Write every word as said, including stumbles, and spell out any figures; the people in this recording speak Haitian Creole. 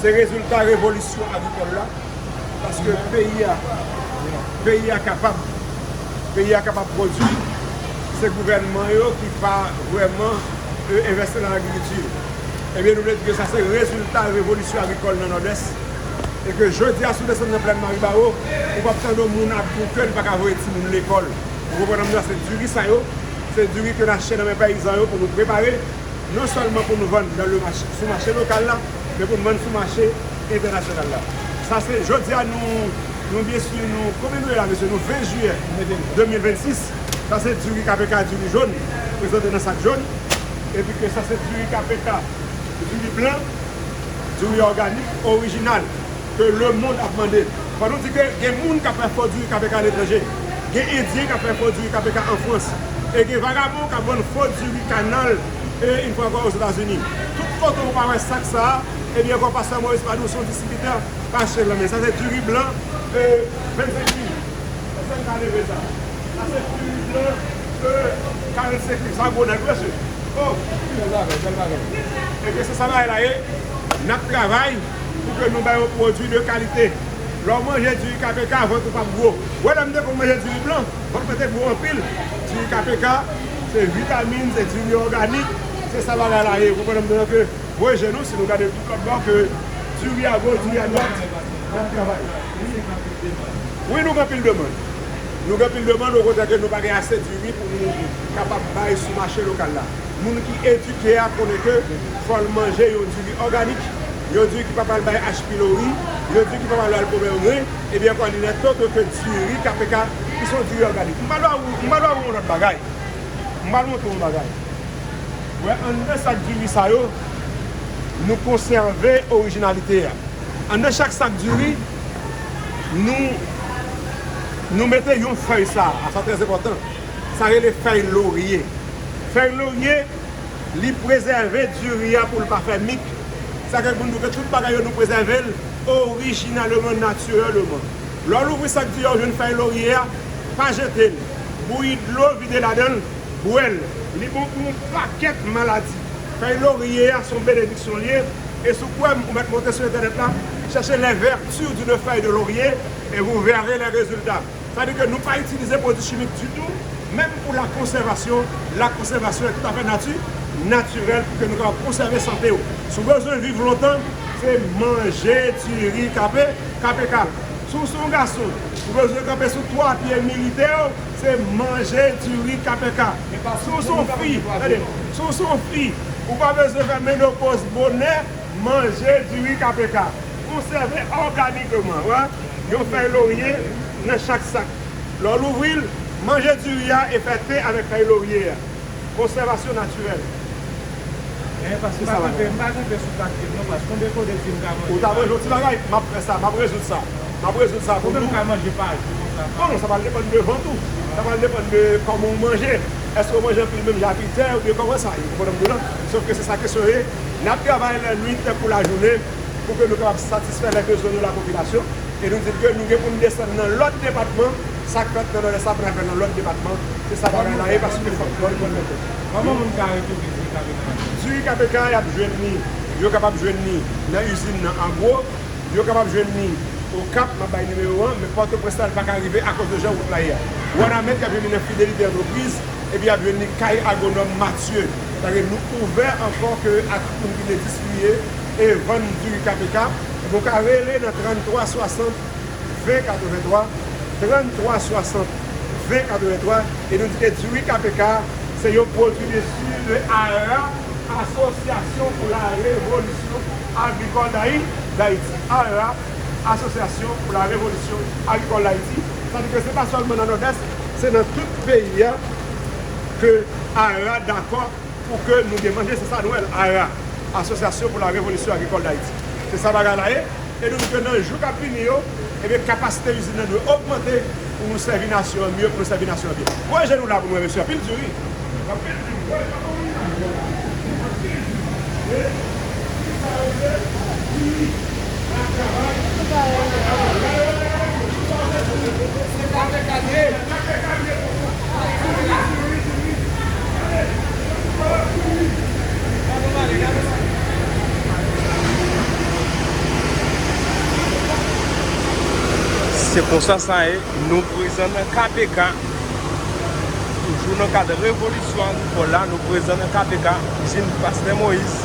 Se rezilta revolisyon agrikòl la, paske peyi a, peyi a kapab, peyi a kapab pwodui, se gouvènman yo ki pa vrèman, e, envesti nan lagrikilti. Ebyen, nou vle di ke sa se rezilta revolisyon agrikòl nan Nòdès, e ke jodi a, si w desann nan plèn Maribawo, ou p ap tande yon moun ap di w ke l pa ka voye timoun lekòl. Ou konprann mwen, se diri sa yo, se diri ke n achte nan men peyizan yo pou nou prepare, non sèlman pou nou vann nan le mache, sou mache lokal la, men pou nou vann sou mache entènasyonal la. Sa se, jodi a nou, nou byen si nou, konbyen nou ye la, mesye? Nou ven jiyè de mil vennsis. Sa se diri K P K, diri jòn, prezante nan sak jòn. Epi ke sa se diri K P K, diri blan, diri òganik, orijinal, ke lemonn ap mande. Fò nou di ke gen moun k ap fè fo diri K P K aletranje. Gen Endyen k ap fè fo diri K P K an Frans. E gen vagabon k ap vann fo diri kanal, e, yon fwa ankò, Ozetazini. Tout kote ou pa wè sak sa a, ebyen, ankò, pastè Moris pa di w se yon distribitè, pa achte l nan men. Sa se diri blan, e, vennsenk liv. Èske n ka leve sa? Sa se diri blan, e, karannsenk liv. Sa gwo nèg, mesye. Oh! Bèl bagay, bèl bagay. Ebyen, se sa bagay la ye. N ap travay pou ke nou bay yon pwodui de kalite. Lè w manje diri K P K, vant ou p ap gwo. Wè, lè m te konn manje diri blan, vant mwen te gwo anpil. Diri K P K, se vitamin, se diri òganik, se sa bagay la ye. Ou konprann m ke voye je nou, si nou gade tout lòt bò, ke diri a gwo, diri a dwat, n ap travay. Wi, nou gen anpil demann. Nou gen anpil demann, okontrè ke nou pa gen ase diri pou nou kapab bay sou mache lokal la. Moun ki edike a konnen ke fò l manje yon diri òganik, yon diri ki pa pral bay H. pylori, yon diri ki pa pral bay pwoblèm ren, ebyen, ankò, li nèt oto ke diri K P K, ki se yon diri òganik. M pral ba ou, m pral ba ou yon lòt bagay. M pral montre w yon bagay. Wè, anndan sak diri sa yo, nou konsève orijinalite a. Anndan chak sak diri, nou, nou mete yon fèy sa a, sa trè enpòtan. Sa rele fèy lorye. Fèy lorye, li prezève diri a pou l pa fè mik. Sa ke moun di ke tout bagay yo nou prezève l orijinalman, natirèlman. Lè w louvri sak diri a, ou jwenn fèy lorye a, pa jete l. Bouyi dlo, vide ladan l, bwè l. Li bon pou yon pakèt maladi. Fèy lorye a se yon benediksyon l ye. E si w kwè m, ou mèt monte sou entènèt la, chèche les vertus d'une feuille de laurier et vous verrez les résultats. Sa di ke nou pa itilize pwodui chimik ditou, menm pou la konsèvasyon, la konsèvasyon est tout à fait natu-, natirèl pou ke nou kapab konsève sante w. Si w bezwen viv lontan, se manje diri K P K. Si w se yon gason, ou bezwen kanpe sou twa pye militè w, se manje diri K P K. Si w se yon fi, tande, si w se yon fi, ou pa bezwen fè menopoz bonè, manje diri K P K. Konsève òganikman, wè, yon fèy lorye nan chak sak. Lè w louvri l, manje diri a e fè te avèk fèy lorye a. Konsèvasyon natirèl. Eh, paske m pa kanpe, m pa kanpe sou kat fil non, paske konbyen kote di m ka manje. Ou ta manje yon ti bagay, m ap fè sa, m ap rezoud sa. M ap rezoud sa pou nou. Konbyen m ka manje pa jou konsa? Bon, sa pral depann de vant ou. Sa pral depann de kòman w manje. Èske w manje anpil menm jan ak lidè oubyen kòman sa ye? Ou konprann m di w lan? Sòf ke se sa kesyon ye. N ap travay lannwit tankou lajounen pou ke nou kapab satisfè lè bezwen nou lapopilasyon. E nou di ke nou gen pou n desann nan lòt depatman, sa k fèt nan Nòdès la pou n al fè nan lòt depatman. Se sa bagay la ye, paske fòk nou konn mete. Kòman moun ka retouve diri K P K? Diri K P K, y ap jwenn li, yo kapab jwenn li nan izin nan Agro, yo kapab jwenn li Okap, m ap bay nimewo an, men Pòtoprens la, li pa ka rive akoz de jan wout la ye a. Wanament, y ap jwenn li nan Fidelite Antrepriz, epi y ap jwenn li kay agwonòm Mathieu. Sa vle di nou ouvè ankò ke a tout moun ki vle distribiye e vann diri K P K, epi w ka rele nan tranntwa swasant ven katrevenntwa, tranntwa swasant ven katrevenntwa, e nou di ke diri K P K se yon pwodui de sir de ARA, Association pour la Révolution Agricole d'Haï-, d'Haïti. ARA, Association pour la Révolution Agricole d'Haïti. Sa di ke se pa sèlman nan Nòdès, se nan tout peyi a ke ARA dakò pou ke nou gen manje, se sa nou rele ARA, Association pour la Révolution Agricole d'Haïti. Se sa bagay la ye. E nou di ke nan jou k ap vini yo, ebyen, kapasite izin nan dwe ogmante pou nou sèvi nasyon an mye, pou nou sèvi nasyon an byen. Voye je nou la pou nou wè, mesye, anpil diri. Anpil diri. Se konsa sa ye, nou prezan nan K P K. Toujou nan kad revolisyon agrikòl la, nou prezan nan K P K, izin Pastè Moyiz.